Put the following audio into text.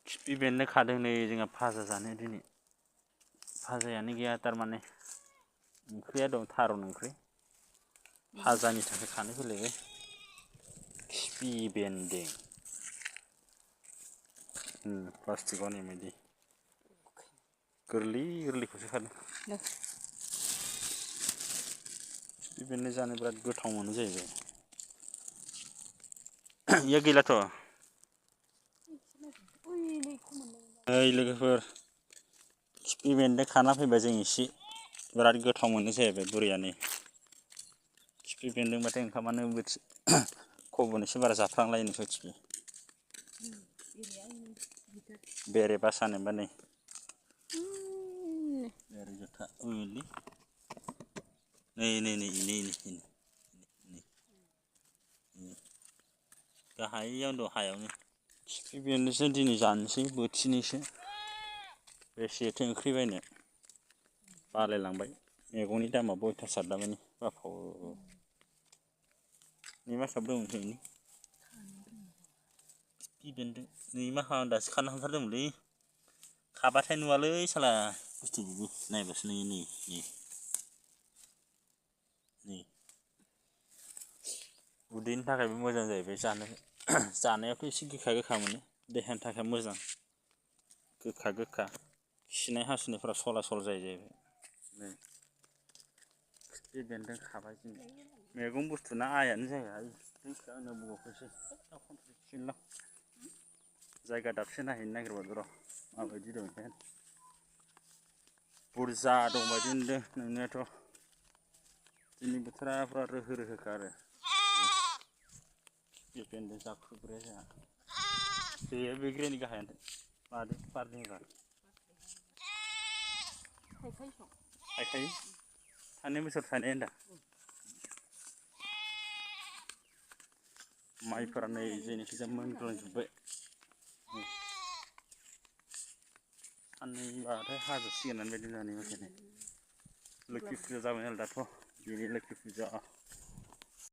खिफि बेन्दों खादों नै जोंहा भाजा जानो दिनै भाजायानो गैया थारमाने ओंख्रिया दं थारुन ओंख्रि भाजानि थाखाय खानो फैलायबाय खिफि बेन्दों प्लास्टिकआव नै बायदि गोरलै गोरलैखौसो खादों खिफि बेन्दों जानो बिराद गोथाव मोनो जाहैबाय इयो गैलाथ' ओइ लोगोफोर खिफि बेन्दों खाना फैबाय जों इसे बिराद गोथाव मोनो जाहैबाय बुरैयानो खिफि बेन्दोंबाथाय ओंखामानो बोथि खब'नैसो बारा जाफ्रांलायो नोंसोर बेरे बासानोबा नै बेरे जुथा नै गाहायावनो दं हायावनो खिफि बेन्दोंसो दिनै जानोसै बोथिनैसो बेसेथो ओंख्रि बायनो बालायलांबाय मैगंनि दामाबो अयथासार दामानि बाफु नै मा खालामदों खिफि बेन्दों नै मा खालामदों दासो खाना थांथारदोंमोनलै खाबाथाय नुवालै साला बुस्थुखौबो नायबासो नुयो नै उदैनि थाखायबो मोजां जाहैबाय जानायावथ' एसे गोखा गोखा मोनो देहानि थाखाय मोजां गोखा गोखा खिनाय हासुनायफोरा सलासल जायो जाहैबाय नै खिफि बेन्दों खाबाय दिनै मैगं बुस्थुना आयानो जाया जायगा दाबसे नायहैनो नागिरबाय र' माबायदि दं बुरजा दंबायदि नुदों नुनायाथ' दिनै बोथोरा फुरा रोहो रोहोखा आरो खिफि बेन्दों जाख्रुबग्राया जोंहा बेयो बे ग्रेनि गाहायानो मादों बारदों एबार थाइखायो थांनाय बोसोर थायनाय होनदा माइफोरा नै जोंनिखैजा मोनग्लांजोब्बाय साननैबाथाय हाजोबसिगोनानो बायदि जानाय मथेनो लोखि फुजा जाबाय नालाय दाथ' बेनि लोखि फुजा